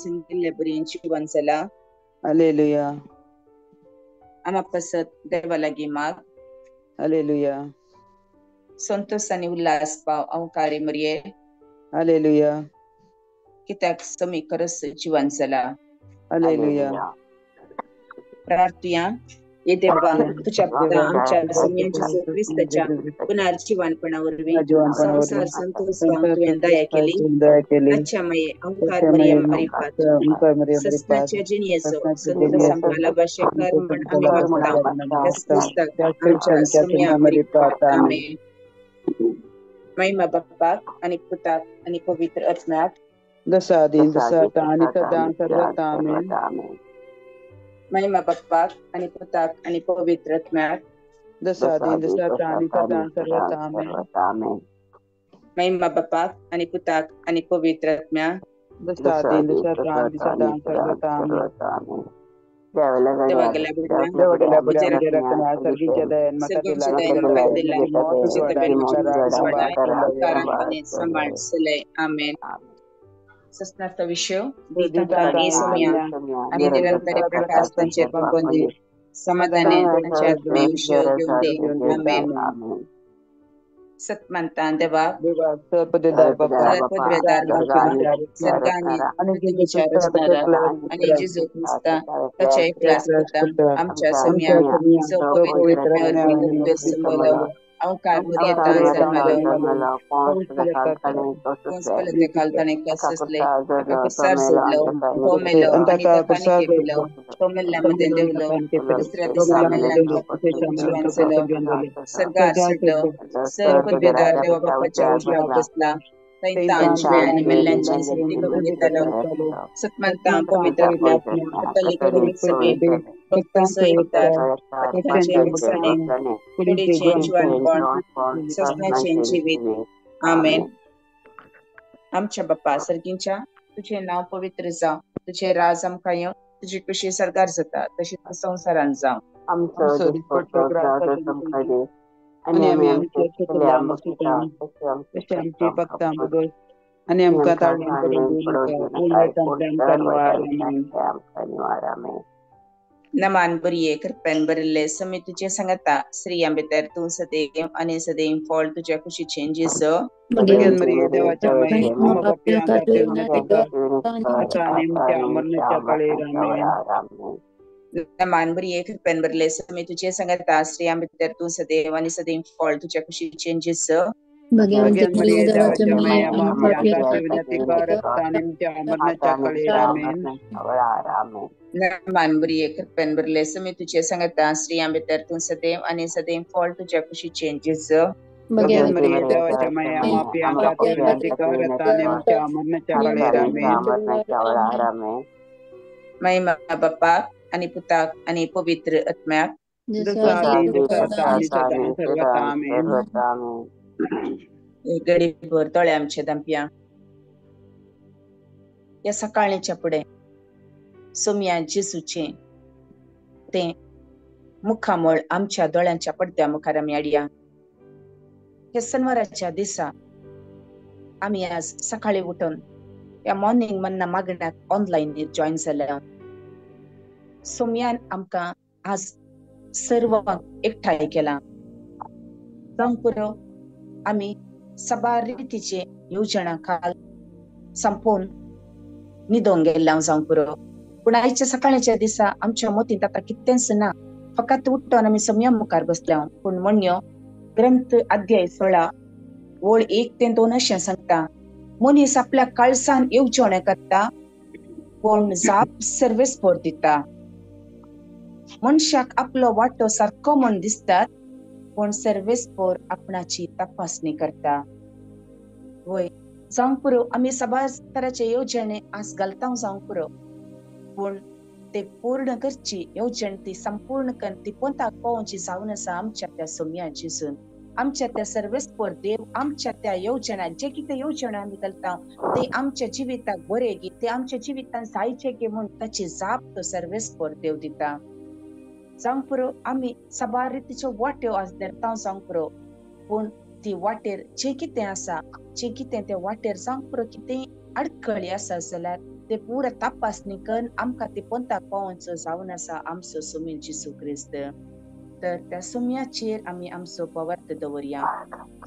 सांगिल्ले बरी जिवन जाला. हालेलुया. आमा पासत देवा लागीं माग. हालेलुया. संतोष आनी उल्हास पाव अंकारी मरये. हालेलुया. कित्याक समी खरस जिवन जाला. हालेलुया. प्रार्थुया. ये देवा तुझ्या आमच्या सोम्या जेजू क्रिस्ताच्या पुनर्जीवनपणा वरवीं संवसार संतोष तुवें दया केली. ताच्या माये अंकार मरियम मरिपात सस्नाच्या जिणयेचो संतोष आमकां लाभाशें कर म्हण आमी मागता. पुस्तक आमच्या सोम्या मरिपात. आमेन. महिमा बाप्पाक आनी पुताक आनी पवित्र आत्म्याक. जसा आदीं तसा आतां आनी सदां सर्वथा. आमेन. महिमा बाप्पाक आनी पुताक आनी पवित्र आत्म्याक. जसा आदीं तसा आतां आनी सदां सर्वथा. आमेन. महिमा बाप्पाक आनी पुताक आनी पवित्र आत्म्याक. जसा आदीं तसा आतां आनी सदां सर्वथा. आमेन. देवा गेल्या बुड्या सर्गीच्या दयेन म्हाका दिला सांबाळ. आमेन. सस्नार्थ विषय आणि निरंतर प्रकाश तांचेर पंपून समाधाने तांच्या आत्मे विषय घेवन दे. आमेन. सत्मानता देवा पदवेदार सर्गांनी विचार असणारा आणि जेजू क्रिस्ता ताच्या एकल्याच पुता आमच्या सोम्या जो पवित्र समलो अवकार मरियेता जल्मलो खाल ताणें कसले ताका कुसार सोडलो. तो मेलो आनी ताका केलो. तो मेल्ल्या मदें देवलो. दुसऱ्या दिसा मेल्ल्यान जिवन जालो. सर्गार सोडलो. सर पदवेदार देवा बापाच्या उजव्याक बसला. थंय जिव्या आनी मेल्ल्यांची सक्ती करून घेतालो. सत्मानता पवित्र कथोलीक सभेत भक्तांचो एकचार पातकांचें विसरणें कुडीचें जिवनपण सस्नाचें जिवीत. आमेन. आमच्या बाप्पा सर्गींच्या तुजें नांव पवित्र जावं. तुजें राज आमकां येवं. तुजी खुशी सर्गार जाता तशी संवसारांत जावं. आमचो दिसपट्टो ग्रास आमकां दी आनी आमी आमच्या चुकल्या तशें आमची भक्तां बगर आनी आमकां ताळून पडून दिवं नाका. पूण आमकां निवार. आमेन. नमान बरये कृपेन भरिल्ले समी तुजें सांगता. स्त्रियां भितर तूं सदैव आनी सदैव फळ तुज्या कुशीचें जेजू. भगवान मरिये देवाच्या माये आम्हा पाप्यांसाठी विनंती कर आता आणि आमच्या मरणाच्या काळेर. आमेन. नमान बरये कृपेन भरिल्ले समी तुजें सांगता. स्त्रियां भितर तूं सदैव आनी सदैव फळ तुज्या कुशीचें जेजू. भगवान मरिये देवाच्या माये आम्हा पाप्यांसाठी विनंती कर आता आणि आमच्या मरणाच्या काळेर. आमेन. नमान बरये कृपेन भरिल्ले समी तुजें सांगता. स्त्रियां भितर तूं सदैव आनी सदैव फळ तुज्या कुशीचें जेजू. भगवान मरिये देवाच्या माये आम्हा पाप्यांसाठी विनंती कर आता आणि आमच्या मरणाच्या काळेर. आमेन. महिमा बाप्पाक आनी पुताक आनी पवित्र आत्म्याक. जसा आदीं तसा आतां आनी सदां सर्वथा. आमेन. गडीभर दोळे आमचे दांपया. ह्या सकाळीच्या फुडें सोम्या जेजूचें तें मुखामळ आमच्या दोळ्यांच्या पडद्या मुखार आमी हाडया. ह्या सनवाराच्या दिसा आमी आज सकाळी उठून ह्या मॉर्निंग मन्ना मागण्याक ऑनलायन जॉयन जाल्या. सोम्यान आमकां आज सर्वांक एकठांय केला. जावंक पुरो आमी साबार रितीचे येवजणां काल संपोवन न्हिदोंक गेल्ले जावंक पुरो. पूण आयच्या सकाळच्या दिसा आमच्या मतींत आतां कितेंच ना. फकत उठ्ठोन आमी सोम्या मुखार बसल्या. पूण म्हणयो ग्रंथ अध्याय 16 ओळ 1 ते 2 अशें सांगता. मनीस आपल्या काळसान येवजण्यो करता पूण जाप सर्वेस्पोर दिता. मनशाक आपलो वांटो सारको म्हण दिसतात पूण सर्वेस्पोर आपणाची तपासणी करता. वय जावंक पुरो आमी साबार तराचे येवजणे आज घालता जावंक पुरो पूण ते पूर्ण करची येवजण ती संपूर्ण करून ती पोंताक पावोवची जावन आसा आमच्या त्या सोम्या जेजून. आमच्या त्या सर्वेस्पोर देव आमच्या त्या येवजणा जे कितें येवजणा आमी घालता ते आमच्या जिविताक बरें गी ते आमच्या जिवितान जायचें गी म्हूण ताची जाप तो सर्वेस्पोर देव दिता. जावंक पुरो आमी साबार रितीच्यो वाट्यो आज धरता जावंक पुरो पूण ती वाटेर जें कितें आसा जें कितें त्या वाटेर जावंक पुरो कितें आडखळी आसा जाल्यार ते पुरा तपासणी करून आमकां ते पंथाक पावोवचो जावन आसा आमचो सोमी जेजू क्रिस्त. तर त्या सोम्याचेर आमी आमचो पवर्त दवरया.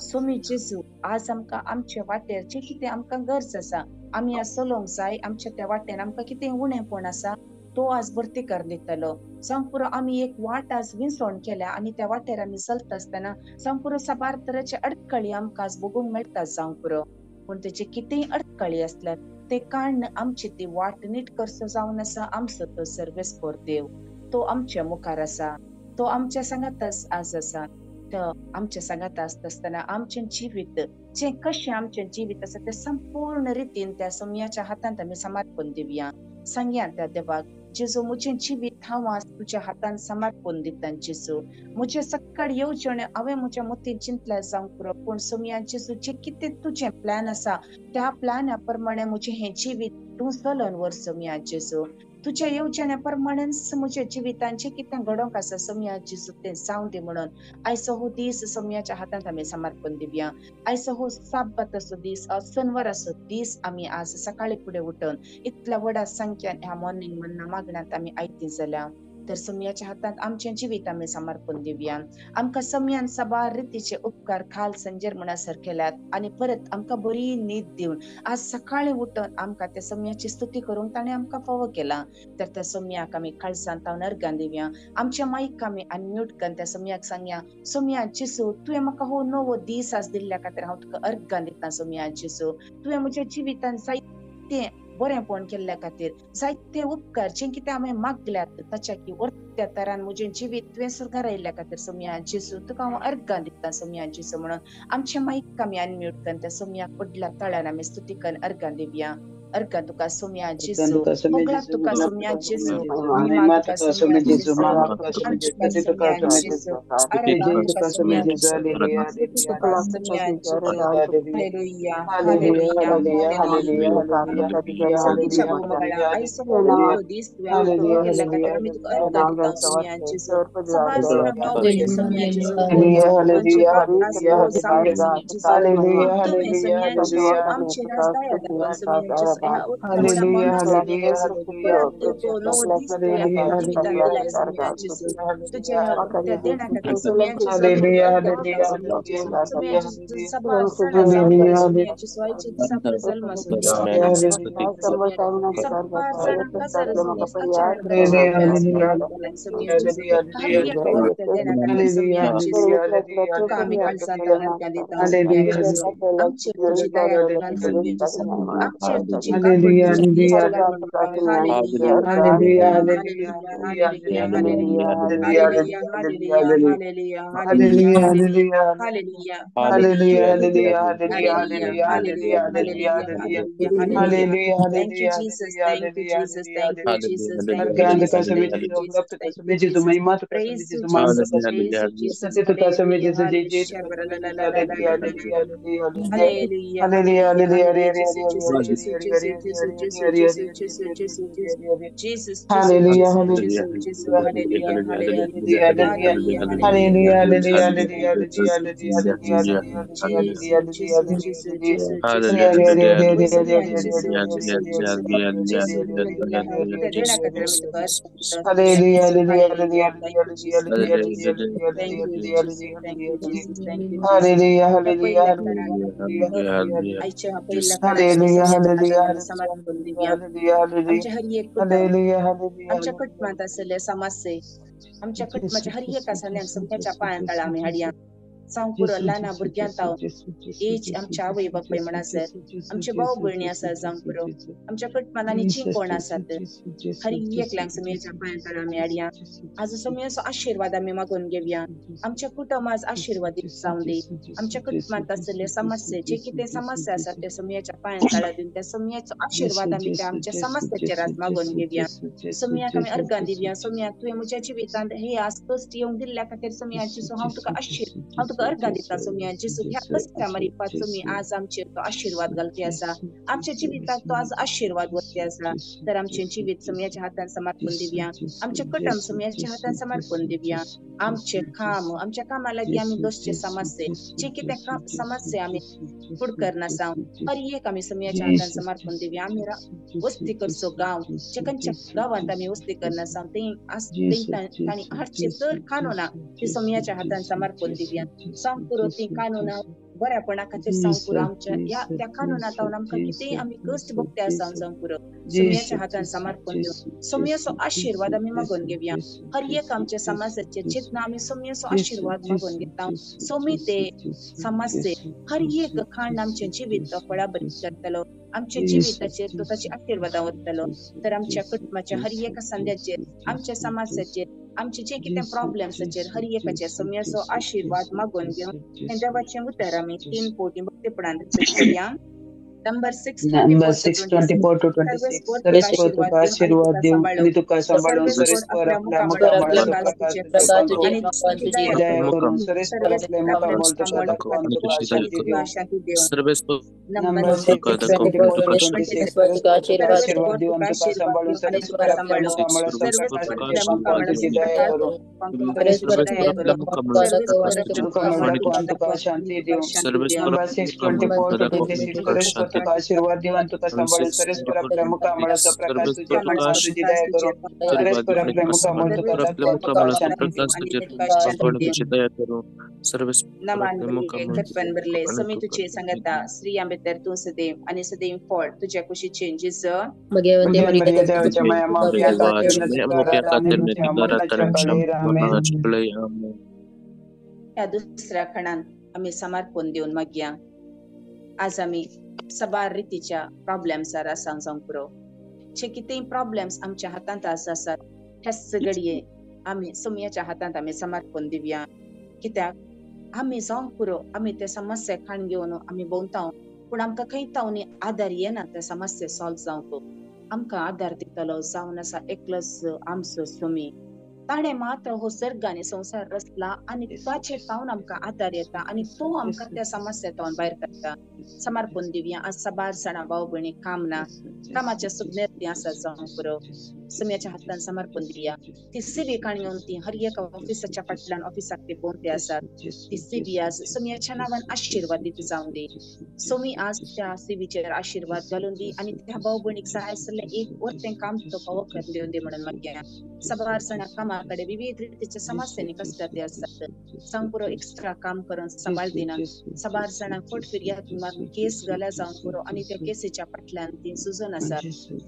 सोमी जेजू आज आमकां आमच्या वाटेर जें कितें आमकां गरज आसा आमी आज चलोवंक जाय, आमच्या त्या वाटेन आमकां कितें उणेपण आसा तो आज भरती करून दितलो. जावं पुरो आमी एक वाट आज विंचवण केल्या आनी त्या वाटेर आमी चलता आसतना जावं पुरो साबार तरेचे अडकळी आमकां आज भोगूंक मेळटा जावं पुरो, पूण तेचे कितेंय अडकळी आसल्यार ते काडून आमची ती वाट नीट करचो जावन आसा आमचो तो सर्वेस्पोर देव. तो आमच्या मुखार आसा, तो आमच्या सांगातच आज आसा. तो आमच्या सांगात आसता आसतना आमचें जिवीत जें कशें आमचें जिवीत आसा तें संपूर्ण रितीन त्या सोम्याच्या हातांत आमी समर्पण दिवया. सांगया त्या देवाक, जेजू म्हजें जिवीत हांव आज तुज्या हातान समर्पण दिता. जेजू म्हजें सक्कड येवजण हांवें म्हज्या मतीन चिंतल्या जावंक पुरो, पूण सोम्या जेजू जें कितें तुजें प्लॅन आसा त्या प्लॅना प्रमाणे म्हजें हें जिवीत तूं चलोवन व्हर. सोम्या जेजू तुज्या येवजण्या प्रमाणेच म्हज्या जिवितान जें कितें घडोवंक आसा सोम्या जेजू तें जावं दी म्हणून आयचो हो दीस सोम्याच्या हातांत आमी समर्पण दिवया. आयचो हो साब्बाताचो दीस, सनवाराचो दीस आमी आज सकाळी फुडें उठून इतल्या व्हडा संख्यान ह्या मॉर्निंग मन्ना मागण्यांत आमी आयती जाल्या. तर सोम्याच्या हातांत आमचें जिवीत आमी समर्पण दिवया. आमकां सोम्यान साबार रितीचे उपकार खाल संजेर म्हणसर केल्यात आनी परत आमकां बरी न्हीद दिवन आज सकाळीं उठून आमकां त्या सोम्याची स्तुती करूंक ताणें आमकां फावो केला. तर त्या सोम्याक आमी काळजांत तावन अर्गां दिवया. आमच्या मायक आमी अनम्यूट करून त्या सोम्याक सांगया, सोम्या जेजू तुवें म्हाका हो नवो दीस आज दिल्ल्या खातीर हांव तुका अर्गां दिता. सोम्या जेजू तुवें म्हज्या जिवितान जायते बरेंपण केल्ल्या खातीर जायते उपकार जे कितें हांवें मागल्यात ताच्या की अर्द्या तरान म्हजें जिवीत तुवें सुरगारायल्ल्या खातीर सोम्या जेजू तुका हांव अर्गां दिता. सोम्या जेजू म्हणून आमच्या मायक आमी अनम्यूट करून त्या सोम्याक व्हडल्या ताळ्यान आमी स्तुती करून अर्गां दिवया. अर्गां तुका सोम्या जेजू, मोगलाक तुका सोम्या जेजू, महिमा तुका सोम्या जेजू, तुका सोम्या जेजू, आराधना तुका सोम्या जेजू, तुका सोम्या जेजू. Hallelujah, hallelujah, hallelujah. आयचो हो दीस तुवें आमकां केल्ल्या खातीर आमी तुका अर्गां दिता सोम्या जेजू. साबार जाणां भाव भयणी सोम्या जेजू तुवें सोम्या जेजू आमचेर आज दया दाखोवन सोम्या जेजू ह्या तुज्या ह्या देणा खातीर सोम्या जेजू साबार जाणां जावं सोम्या जेजू आयच्या दिसा जल्म साबार जाणां काजार तुका आमी काळजांत अर्गां दिता सोम्या जेजू. आमचेर तुजी दया दाखोवन सोम्या जेजू, आमचेर तुजी काकूट तुजी hallelujah, hallelujah, hallelujah, hallelujah, hallelujah, hallelujah, hallelujah, hallelujah, hallelujah, hallelujah, hallelujah. Thank you Jesus, thank you Jesus, thank you Jesus, thank you Jesus, thank you Jesus, thank you Jesus. Praise you Jesus, praise you Jesus. Hallelujah, hallelujah, Jesus, Jesus, Jesus, Jesus, Jesus, Jesus, Jesus, Jesus, Jesus, Jesus, Jesus. Hallelujah, hallelujah, hallelujah, hallelujah, Jesus, Jesus, Jesus, Jesus, Jesus, Jesus, Thank you, Jesus. Thank you, Jesus. Thank you, Jesus. आयच्या पहिल्या समर्पण दिवया. आमच्या हर एक कुटुंब, आमच्या कुटुंबांत आसलेले समस्ये, आमच्या कुटुंबाच्या हर एका सगळ्यांक सोम्याच्या पांयां तळा आमी हाडया. जावं पुरो ल्हान भुरग्यां ताव एज आमच्या आवय बापूय म्हणसर आमचे भाव भयणी आसा जावं पुरो आमच्या कुटुंबांत आनी जी कोण आसात हर एकल्यांक सोम्याच्या पांयां तळा आमी हाडया. आज सोम्याचो आशिर्वाद आमी मागून घेवया. आमच्या कुटुंब आज आशिर्वादीत जावं दी. आमच्या कुटुंबांत आसलेले समस्ये, जे कितें समस्या आसात ते सोम्याच्या पांयां तळा दिवन त्या सोम्याचो आशिर्वाद आमी त्या आमच्या समस्याचेर आज मागून घेवया. सोम्याक आमी अर्गां दिवया. सोम्या तुवें म्हज्या जिवितांत हे आज कश्ट येवंक दिल्ल्या खातीर सोम्या जेजू हांव तुका आशिर्वाद, हांव तुका तुका अर्गां दिता सोमया जेजू. ह्या कसल्या मारिफात सोमी आज आमचेर तो आशिर्वाद घालपी आसा, आमच्या जिविताक तो आज आशिर्वाद वरपी आसा. तर आमचें जिवीत सोमयाच्या हातान समर्पण दिवया, आमचें कुटुंब सोमयाच्या हातान समर्पण दिवया, आमचें काम, आमच्या कामा लागीं आमी दोसचे समस्ये जे कितें समस्या आमी फुडकर नासा हर एक आमी सोमयाच्या हातान समर्पण दिवया. आमी वस्ती करचो गांव, जे खंयच्या गांवांत आमी वस्ती करनासा थंय तांणी हाडचे चड कानुना ती सोमयाच्या हातान समर्पण दिवया. सांग पुरो ती कानुना बऱ्यापणा खातीर सांग पुरो आमच्या ह्या त्या कानुना तावन आमकां कितेंय आमी कश्ट भोगते आसा सांग पुरो सोमयाच्या हातान समर्पण दिवन सोमयाचो आशिर्वाद आमी मागून घेवया. हर एक आमच्या समाजाचेर जेन्ना आमी सोमयाचो आशिर्वाद मागून घेता सोमी ते समस्ये हर एक खाण आमचें जिवीत फळाबरीत करतलो, आमच्या जिविताचेर तो ताची आशिर्वादां वतलो. तर आमच्या कुटुंबाच्या हर एका संद्याचेर, आमच्या समाजाचेर, आमचे जे कितें प्रॉब्लेम्साचेर हर एकाचेर सोमयाचो आशिर्वाद मागून घेवन हें देवाचें उतर आमी 3 कोटी भक्तीपणान करुया. Number 624 to 26. सर्वेस्पर तुका आशीर्वाद दिवं आनी तुका सांबाळून, सर्वेस्पर आपल्या मुखामळाचो प्रकाश तुझेर दया करून, सर्वेस्पर आपल्या मुखामळ तुका दाखोवन तुका शांती दिवं. Number 624 to 26. सर्वेस्पर आशीर्वाद दिवं तुका सांबाळून, सर्वेस्पर आपल्या मुखामळाचो प्रकाश तुझेर दाखोवन तुझी दया करून, मुखामळ दाखोवन तुका शांती दिवं. Number 624 to 26. सर्वेस्पर तुका आशीर्वाद दिवन तुका सांबाळून, सर्वेस्पर आपल्या मुखामळाचो प्रकाश तुझेर दाखोवन तुझी दया करून, सर्वेस्पर आपल्या मुखामळ तुका दाखोवन तुका शांती दिवं. भरले समी तुझे सांगता स्त्री आंबेडकर तूं सदैव आणि सदैव फळ तुझ्या कुशीचे जेजू. ह्या दुसऱ्या खणान आमी समर्पण दिवन मागया. आज आमी सबार रितीच्या प्रॉब्लेम्सार आसा जावंक पुरो, जे कितेंय प्रॉब्लेम्स आमच्या हातांत आसात ह्या सगळये आमी सोमयाच्या हातांत आमी समर्पण दिवया. कित्याक आमी जावंक पुरो आमी ते समस्या खाण घेवन आमी भोंवता, पूण आमकां खंय तावनी आदार येना ते समस्या सॉल्व जावंक. आमकां आदार दितलो जावन आसा एकलोच आमचो सोमी, ताणें मात्र हो सर्ग आनी संवसार रचला आनी ताचे तावन आमकां आदार येता आनी तो आमकां त्या समस्या तावन भायर काडटा. समर्पण दिवया. आज साबार जाणां भाव भयणी काम ना, कामाच्या सुज्ञ आसा जावंक पुरो, सोमयाच्या हातान समर्पण दिवया. ती सिवी काणी येवन ती हर एका ऑफिसाच्या फाटल्यान ऑफिसाक ती भोंवते आसात, ती सिवी आज सोमयाच्या नांवान आशिर्वाद दित जावन दी. सोमी आज त्या सिवीचेर आशिर्वाद घालून दी आनी त्या भाव भयणीक जाय आसलें एक वरतें काम तो फावो करून दिवन दी म्हणून मागया. साबार जाणां कामा कडे विविध रितीच्या समस्यांनी कश्टाते आसात, जावंक पुरो एक्स्ट्रा काम करून सांबाळ दिना. साबार जाणां कोर्ट फिर्याद मारून केस घाल्या जावंक पुरो आनी त्या केसीच्या फाटल्यान ती सुजून आसात.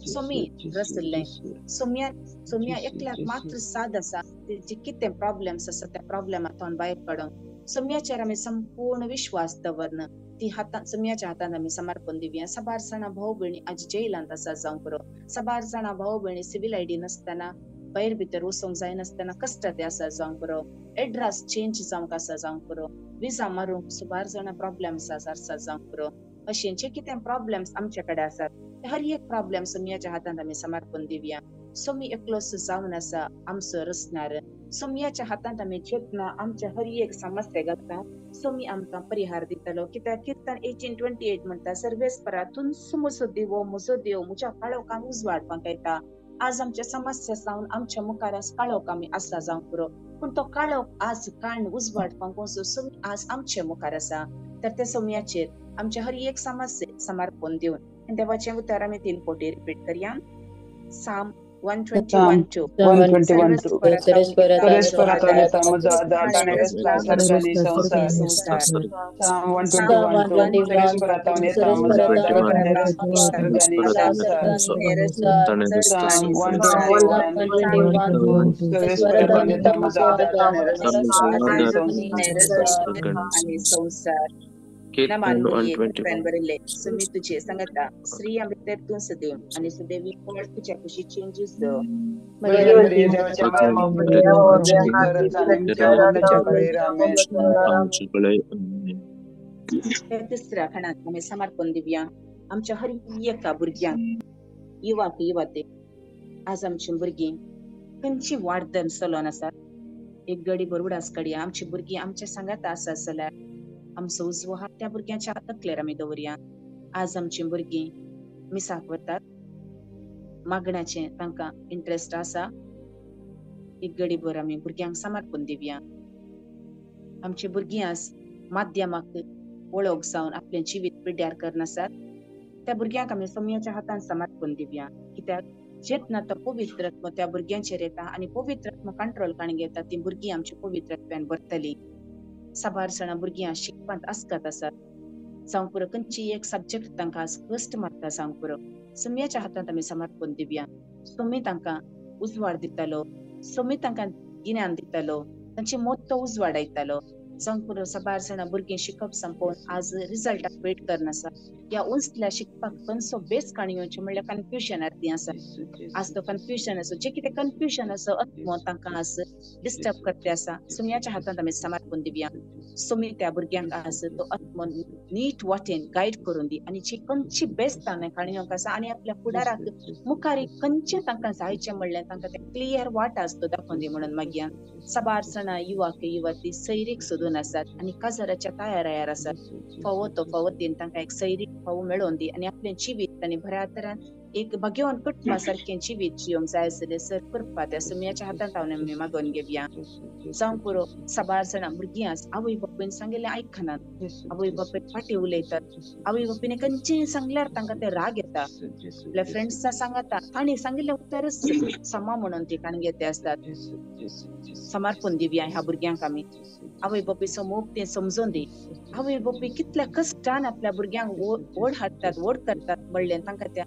सोमी रचल्लें सोम्या सोम्या एकल्याक मात्र साद आसा जे कितें प्रॉब्लेम्स आसा त्या प्रॉब्लेमांतल्यान भायर काडूंक. सोम्याचेर आमी संपूर्ण विश्वास दवरन ती हातान सोम्याच्या हातान आमी समर्पण दिवया. साबार जाणां भाव भयणी आज जेलांत आसा जावंक पुरो, साबार जाणां भाव भयणी सिवील आयडी नासतना भायर भितर वचूंक जायनासतना कश्टाते आसा जावंक पुरो, एड्रेस चेंज जावंक आसा जावंक पुरो, विजा मारूंक सुमार जाणां प्रॉब्लेम्स आसा जावंक पुरो. अशें जे कितें प्रॉब्लेम्स आमचे कडेन आसात हर एक प्रॉब्लेम सोमयाच्या हातांत आमी समर्पण दिवया. सोमी एकलोच जावन आसा आमचो रचणार, सोमयाच्या हातांत आमी जेन्ना आमच्या हर एक समस्या घालता सोमी आमकां परिहार दितलो. कित्याक किर्तन 18:28 म्हणटा, सर्वेस्परा तूंच म्हजो देवो, म्हजो देव म्हज्या काळोखान उजवाड पांकयता. आज आमच्या समस्या जावन आमच्या मुखार आज काळोख आमी आसा जावंक पुरो, पूण तो काळोख आज काण उजवाड पांकोवचो सोमी आज आमच्या मुखार आसा. तर त्या सोमयाचेर आमच्या हर एक समस्ये समर्पण दिवन देवाचें उतर आमी 3 कोटी रिपीट करया. साम 121:2. संसार बरयल्लें सुमी तुझे सांगता स्त्री आंबेडकर तूं सदैव आनी सदैवी फळ तुझ्या कुशीचें जेजू. तिसऱ्या खणात आमी समर्पण दिवया आमच्या हर एका भुरग्यांक, युवाक युवाते. आज आमची भुरगीं खंयची वाट धरून चलोन आसात, एक गडी बरवडास काडया. आमची भुरगीं आमच्या सांगात आसा जाल्यार आमचो उजवो हात त्या भुरग्यांच्या तकलेर आमी दवरया. आज आमची भुरगीं मिसाक वतात, मागण्याचें तांकां इंट्रस्ट आसा. एक गडी भर आमी भुरग्यांक समर्पण दिवया. आमची भुरगीं आज माध्यमाक वळख जावन आपलें जिवीत पिड्ड्यार करनासात, त्या भुरग्यांक आमी सोमयाच्या हातान समर्पण दिवया. कित्याक जेन्ना तो पवित्रत्व त्या भुरग्यांचेर येता आनी पवित्रत्व कंट्रोल काडून घेता, ती भुरगीं आमची पवित्रत्वान भरतली. साबार जाणां भुरगीं शिकपांत आसकत आसात, जावं पुरो खंयची एक सब्जेक्ट तांकां आज कश्ट मारता, जावंक पुरो सोमयाच्या हातांत आमी समर्पण दिवया. सोमी तांकां उजवाड दितालो, सोमी तांकां गिन्यान दितालो, तांचे मोत्तो उजवाडायतालो. जावंक पुरो साबार जाणां भुरगीं शिकप संपोवन आज रिजल्टाक वेट करनासा, ह्या उंचल्या शिकपाक खंयचो बेस काणी येवचें म्हणल्यार कन्फ्युजन आदी आसा. आज तो कन्फ्युजन आसा, जें कितें कन्फ्युजन आसा आत्मो तांकां आज डिस्टर्ब करते आसा. सोमयाच्या हातांत आमी समर्पण दिवया. सोमी त्या भुरग्यांक आज तो आत्मो नीट वाटेन गायड करून दी आनी जी खंयची बेस्ट ताणें काणी येवंक आसा आनी आपल्या फुडाराक मुखार खंयचें तांकां जायचें म्हणलें तांकां तें क्लियर वाट आसा तो दाखोवन दी म्हणून मागीर. साबार जाणां युवक युवती सैरीक सोदून आसात आनी काजाराच्या तयारायार आसात. फावो तो फावतीन तांकां एक सैरीक फावो मेळोवन दी आनी आपलें जिवीत आनी बऱ्या तरान एक भाग्यवान कुटुंबा सारकें जिवीत जियोंक जाय आसलें सर करपा त्या सोमयाच्या हातांत हांव आमी मागोवन घेवया. जावं पुरो साबार जाणां भुरगीं आज आवय बापूयन सांगिल्लें आयकनात, आवय बापूय फाटीं उलयतात, आवय बापूयन खंयचें सांगल्यार तांकां ते राग येता, आपल्या फ्रेंड्सां सांगता तांणी सांगिल्लें उतरच समा म्हणून ती काण घेते आसतात. समर्पण दिवया ह्या भुरग्यांक आमी. आवय बापूय मोग तें समजून दी. आवय बापूय कितल्या कश्टान आपल्या भुरग्यांक ओड हाडटात, ओड करतात म्हणलें तांकां त्या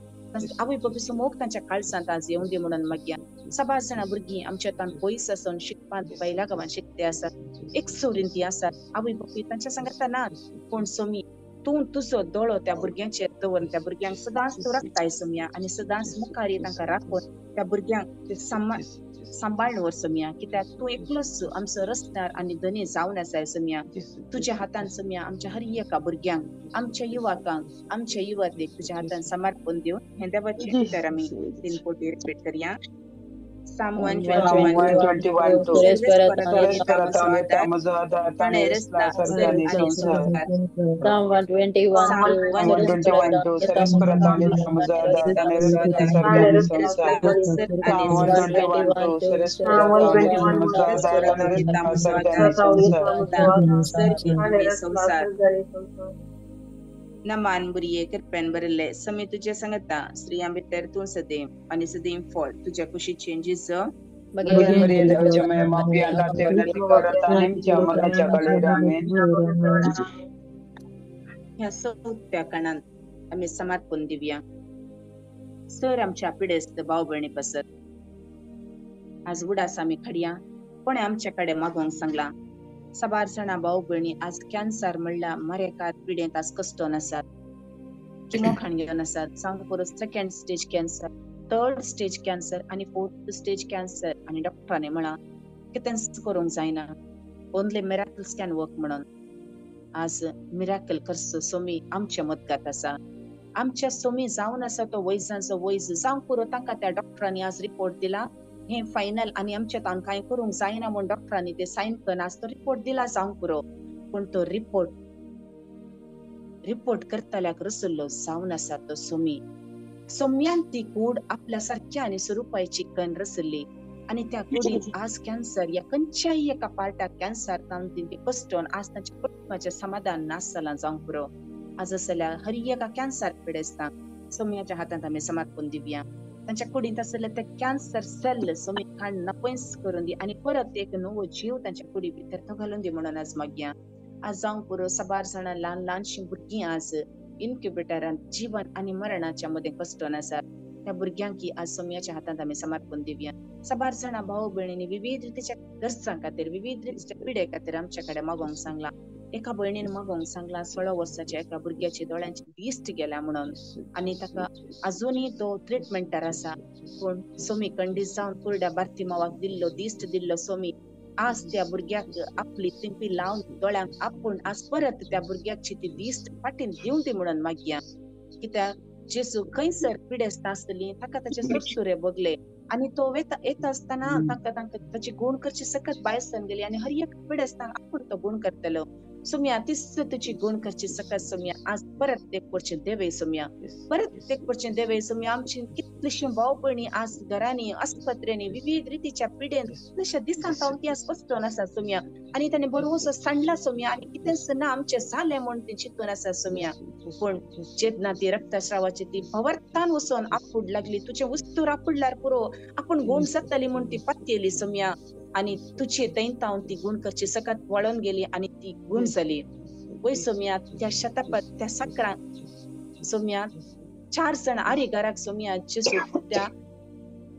आवय बापूय मोग तांच्या काळसांत आज येवं दी म्हणून मागया. साबार जाणां भुरगीं आमच्या तान पयस आसून शिकपांत बैला गांवांत शिकते आसात, एक सोरीन ती आसात, आवय बापूय तांच्या सांगता नात. पूण सोमी तूं तुजो दोळो त्या भुरग्यांचेर दवर, त्या भुरग्यांक सदांच तूं राखताय सोमया आनी सदांच मुखार तांकां राखून त्या भुरग्यांक सांबाळून व्हर सोमया. कित्याक तूं एकलोच आमचो रस्त्यार आनी धनी जावन आसाय सोमया. तुज्या हातान सोमया आमच्या हर एका भुरग्यांक, आमच्या युवकांक, आमच्या युवतीक तुज्या हातान समर्पण दिवन हें देवाचें उतर आमी 3 कोटी रिपीट करया. Psalm 121:2. Psalm 121:2. नमान बुरये कृपेन भरिल्ले समी तुझ्या सांगता, स्त्रियां भितर तूं सदैव आनी सदैव फळ तुज्या कुशीचें जेजू. ह्या चवथ्या कणांत आमी समर्पण दिवया. सर आमच्या पिडेस्त भाव भयणी पासत आज उडास आमी खडया कोणें आमच्या कडेन मागोवंक सांगलां. साबार जाणां भाव भयणी आज कॅन्सर म्हणल्यार मरेकार पिडेंत आज कश्टोन आसात, किमो खाण घेवन आसात. जावं पुरो second stage cancer, third stage cancer आनी फोर्थ स्टेज कॅन्सर आनी डॉक्टरांनी म्हळां कितेंच करूंक जायना, ओनली मिराकल्स can work म्हणून. आज मिराकल करचो सोमी आमच्या मदगात आसा. आमच्या सोमी जावन आसा तो वैजांचो वैज. जावं पुरो तांकां त्या डॉक्टरांनी आज रिपोर्ट दिला हें फायनल आनी आमच्या तान कांय करूंक जायना म्हूण डॉक्टरांनी ते सायन करून आज तो रिपोर्ट दिला जावंक पुरो. पूण तो रिपोर्ट करतल्याक रसुल्लो जावन आसा तो सोमी. सोम्यान ती कूड आपल्या सारक्या आनी स्वरुपाची कन रसल्ली आनी त्या कुडीत आज कॅन्सर या खंयच्याय एका पार्टाक कॅन्सर तावन ती कश्टोन आज तांच्या कुटुंबाचें समाधान नास जालां जावंक पुरो. आज आसल्यार हर एका कॅन्सर पिडेस्तांक सोम्याच्या हातांत आमी समर्पण दिवया. तांच्या कुडींत आसले ते कॅन्सर सेल सोमी खाण नपयस करून दी आनी परत एक नवो जीव तांच्या कुडी भितर तो घालून दी म्हणून आज मागया. आज जावंक पुरो साबार जाणां ल्हान ल्हानशीं भुरगीं आज इन्क्युबेटरांत जीवन आनी मरणाच्या मदें कश्टोन आसात. त्या भुरग्यांक आज सोमयाच्या हातांत आमी समर्पण दिवया. साबार जाणां भाव भयणींनी विविध रितीच्या गरजां खातीर, विविध रितीच्या पिडे खातीर आमच्या कडेन मागोवंक सांगलां. एका भयणीन मागोवंक सांगलां 16 वर्साच्या एका भुरग्याची दोळ्यांची दिश्ट गेल्या म्हणून आनी ताका अजूनय तो ट्रिटमेंटार आसा. पूण सोमी कंडीस जावन कुरड्या बारती मावाक दिल्लो दिश्ट दिल्लो सोमी आज त्या भुरग्याक आपली तिंपी लावन दोळ्यांक आपूण आज परत त्या भुरग्याची ती दिश्ट फाटीन दिवं दी म्हणून मागया. कित्याक जेजू खंयसर पिडेस्त आसतली ताका ताचे सुरसुरे भोगले. आनी तो वेता येता आसतना तांकां तांकां ताची गुण करची सकत भायर सरून गेली आनी हर एक पिडेस्तांक आपूण तो गुण करतलो. सोम्या तीच तुजी गुण करची सकत सोम्या आज परत एक परचें देवे सोम्या, परत एक परचें देवे सोम्या. आमची कितलीशी भाव भयणी आज घरांनी आस्पत्र्यांनी विविध रितीच्या पिडेन कितलेशा दिसांत हांव ती आज बसतोन आसा सोम्या आनी ताणें बरोसो सांडला सोम्या आनी कितेंच ना आमचें जालें म्हूण ती चिंतून आसा सोम्या. पूण जेन्ना ती रक्तस्रावाची ती भवरतान वचोन आपूड लागली, तुजें वस्तूर आपुडल्यार पुरो आपूण गुण जातली म्हूण ती पत्तेली सोम्या आनी तुजे थंय ती गुण करची सकत वळोन गेली आनी ती गुण जाली. वय सोम्या त्या शतापत त्या सकरांक सोम्या 4 जाण आरी घराक सोम्या जेसू त्या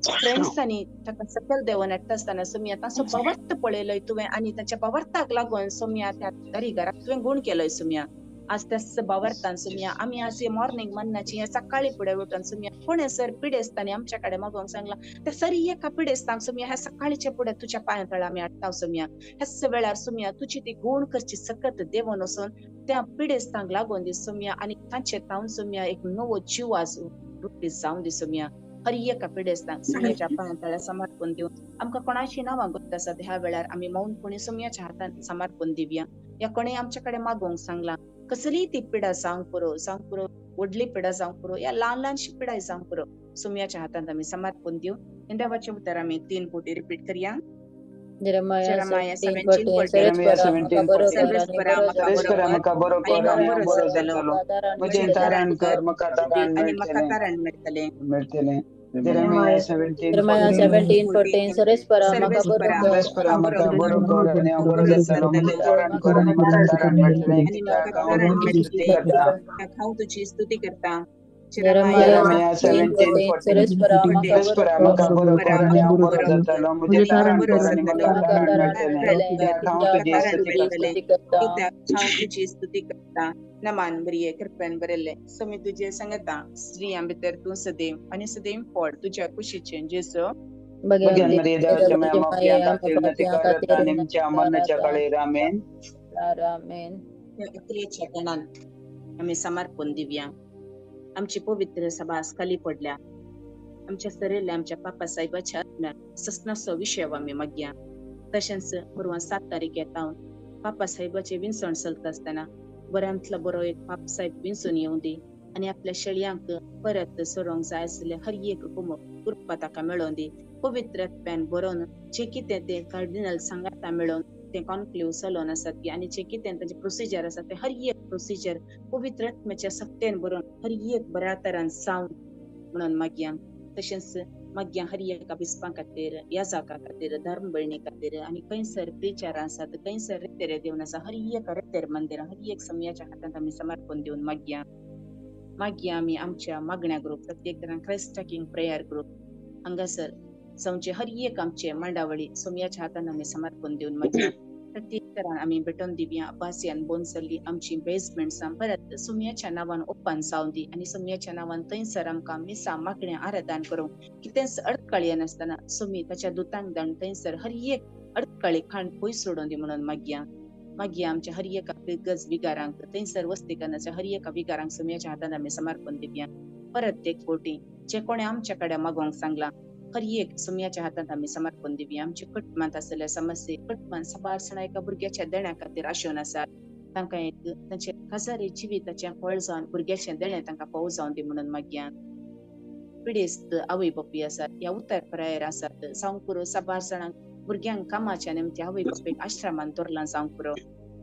फ्रेंड्सांनी ताका सकयल देंवोन हाडटा आसतना सोम्या तांचो भावार्थ पळयलोय तुवें आनी ताच्या भावार्थाक लागून सोम्या त्या आरी घराक तुवें गुण केलोय सोम्या. आज त्याच भावार्थान सोम्या आमी आज मॉर्निंग मन्नाची ह्या सकाळी फुडें उठून सोम्या कोणें सर पिडेस्तांनी आमच्या कडेन मागोवंक सांगला त्या सरी एका पिडेस्तांक सोम्या ह्या सकाळीच्या फुडें तुज्या पांया तळा आमी हाडटा सोम्या. ह्याच वेळार सोम्या तुजी ती गुण करची सकत देवोन वचून त्या पिडेस्तांक लागून दी सोम्या आनी तांचे तावन सोम्या एक नवो जीव आज रुपी जावन दी सोम्या. हर एका पिडेस्तांक सोम्याच्या पांया तळा समर्पण दिवन आमकां कोणाची नांवां गोत आसात ह्या वेळार आमी मौनपणी सोम्याच्या हातान समर्पण दिवया. ह्या कोणें आमच्या कडेन मागोवंक सांगला कसलीय ती पिडा जावंक पुरो, जावंक पुरो व्हडली पिडा जावंक पुरो या ल्हान ल्हानशी पिडाय जावंक पुरो, सोम्याच्या हातांत आमी समर्पण दिवन देवाचें उतर आमी 3 फावटी रिपीट करया. Jeremiah 17:14. म्हजें तारण कर म्हाका तारण मेळटलें. Jeremiah 17:14. सरेस्परा म्हाका बरो कर आनी हांव बरो जातलो, म्हजें तारण कर आनी म्हाका तारण मेळटलें, कित्याक हांव तुजी स्तुती करता. Jeremiah 17:14. सरेस्परा म्हाका बरो कर आनी हांव बरो जातलो, म्हजें तारण कर आनी म्हाका तारण मेळटलें, कित्याक हांव तुजी स्तुती करता. नमान बरये कृपेन बरयल्लें समी तुजे सांगता स्त्रियां भितर तूं सदैव आनी सदैव फळ तुज्या कुशीचें जेजू. अक्रियेच्या गणान आमी समर्पण दिवया. आमची पवित्र सभा खाली पडल्या आमच्या सरिल्ल्या आमच्या पापा साहेबाच्या आत्म्याक ससनाचो विशय आमी मागया. तशेंच परवां 7 तारीख येता पापा साहेबाचे विनसण चलता आसतना बऱ्यांतलो बरो एक पाप साहेब विंचून येवं दी आनी आपल्या शेळयांक परत सरोंक जाय आसले हर एक कृपा ताका मेळोवन दी. पवित्र आत्म्यान बरोवन जे कितें ते कार्डिनल सांगाता मेळोवन ते कॉन्क्लेव चलोवन आसात की आनी जे कितें तांचे प्रोसिजर आसा ते हर एक प्रोसिजर पवित्र आत्म्याच्या सक्तेन बरोवन हर एक बऱ्या तरान जावन म्हणून मागया. तशेंच मागया हर एका बिस्पां खातीर, याजाका खातीर, धर्म भयणी खातीर आनी खंयसर प्रिचारां आसात, खंयसर रेतेरे देवन आसा, हर एक रेतेर मंदिरां हर एक समयाच्या हातांत आमी समर्पण दिवन मागया. मागया आमी आमच्या मागण्या ग्रुप प्रत्येक तरान क्रायस्ट किंग प्रेयर ग्रुप हांगासर जावचे हर एक आमचे मांडावळी सोम्याच्या हातान आमी समर्पण दिवन मागया. प्रत्येक तरान आमी भेटोवन दिवया. अब्बासियान बोनसल्ली आमची बेजमेंट्सां परत सोम्याच्या नांवान ओपन जावं दी आनी सोम्याच्या नांवान थंयसर आमकां मिसां मागण्या आराधन करूंक कितेंच अडकळ येनासतना सोमी ताच्या दुतांक दान थंयसर हर एक अडकळी खाण पयस सोडून दी म्हणून मागया. मागया आमच्या हर एका गज विगारांक थंयसर वस्तीकरणाच्या हर एका विगारांक सोम्याच्या हातान आमी समर्पण दिवया. परत एक फावटी जे कोणें आमच्या कडेन मागोवंक सांगलां हर एक सोम्याच्या हातांत आमी समर्पण दिवया. आमच्या कुटुंबांत आसलेल्या समस्ये कुटुंबान साबार जाणां एका भुरग्याच्या देण्या खातीर आशेवन आसात तांकां एक तांचे काजारी जिविताचें फळ जावन भुरग्याचें देणें तांकां फावो जावन दी म्हणून मागया. पिडेस्त आवय बापूय आसात ह्या उतर प्रायर आसात जावंक पुरो साबार जाणांक भुरग्यांक कामाच्या निमती आवय बापूयक आश्रमान दवरलां जावंक पुरो.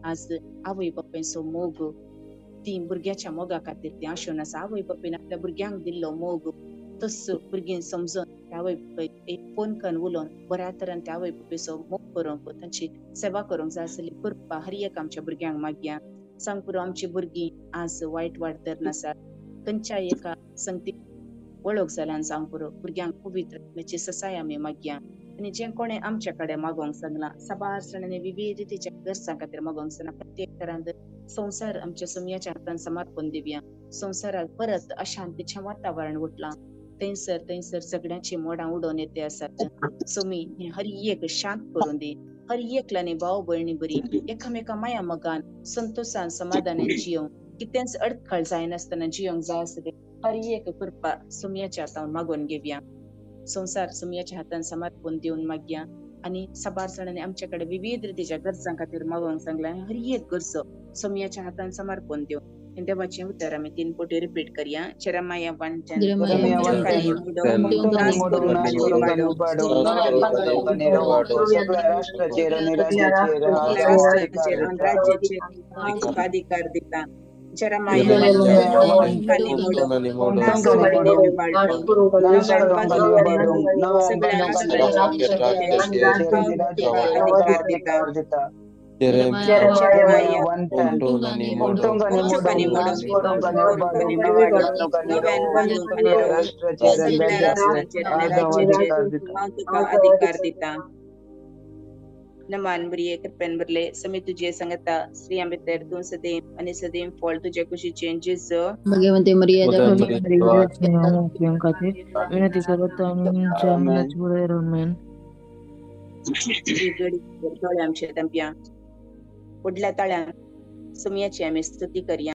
आज आवय बापायचो मोग ती भुरग्याच्या मोगा खातीर ती आशेवन आसा. आवय बापायन आपल्या भुरग्यांक दिल्लो मोग तस भुरगीं समजून त्या आवय बापायक एक फोन करून उलोवन बऱ्या तरान त्या आवय बापायचो मोग करूंक तांची सेवा करूंक जाय आसली कृपा हर एक आमच्या भुरग्यांक मागया. सांग पुरो आमची भुरगीं आज वायट वाट धरनासात खंयच्याय एका संगती वळख जाल्यान जावंक पुरो भुरग्यांक पवित्र आत्म्याची ससाय आमी मागया. आनी जें कोणें आमच्या कडेन मागोवंक सांगलां साबार जाणांनी विविध रितीच्या गरजां खातीर मागोवंक सांगलां प्रत्येक तरान संवसार आमच्या सोम्याच्या हातान समर्पण दिवया. संवसाराक परत अशांतीचें वातावरण उठलां थंयसर थंयसर सगळ्यांची मोडां उडोवन येते आसात. सोमी हे हर एक शांत करून दी. हर एकल्यानी भाव भयणी बरी एकामेका माया मोगान संतोशान समाधानान जियोंक कितेंच अडखळ जायनासतना जियोंक जाय आसलें हर एक कृपा सोम्याच्या हातान मागोवन घेवया. संवसार सोमयाच्या हातान समर्पण दिवन मागया आनी साबार जाणांनी आमचे कडेन विविध रितीच्या गरजां खातीर मागोवंक सांगलां. हर एक गरजो सोमयाच्या हातान समर्पण दिवन हें देवाचें उतर आमी 3 पटी रिपीट करया. जेरेमाया 1:10. जेरेमाया 1:10. राज्याचेर हांव तुका अधिकार दिता. जेरेमाया 1:10. अधिकार दिता. अधिकार दिता. नमान बरिये कृपेन भरले समी तुझे संगता स्त्रियां भितर तूं सदैव आनी सदैव फळ तुज्या कुशीचें जेजू. भगवंती मरिया विनंती करत आमच्या मरणाच्या वेळेर आमेन. दोळे आमचे धांपया. व्हडल्या ताळ्यान सोमयाची आमी स्तुती करया.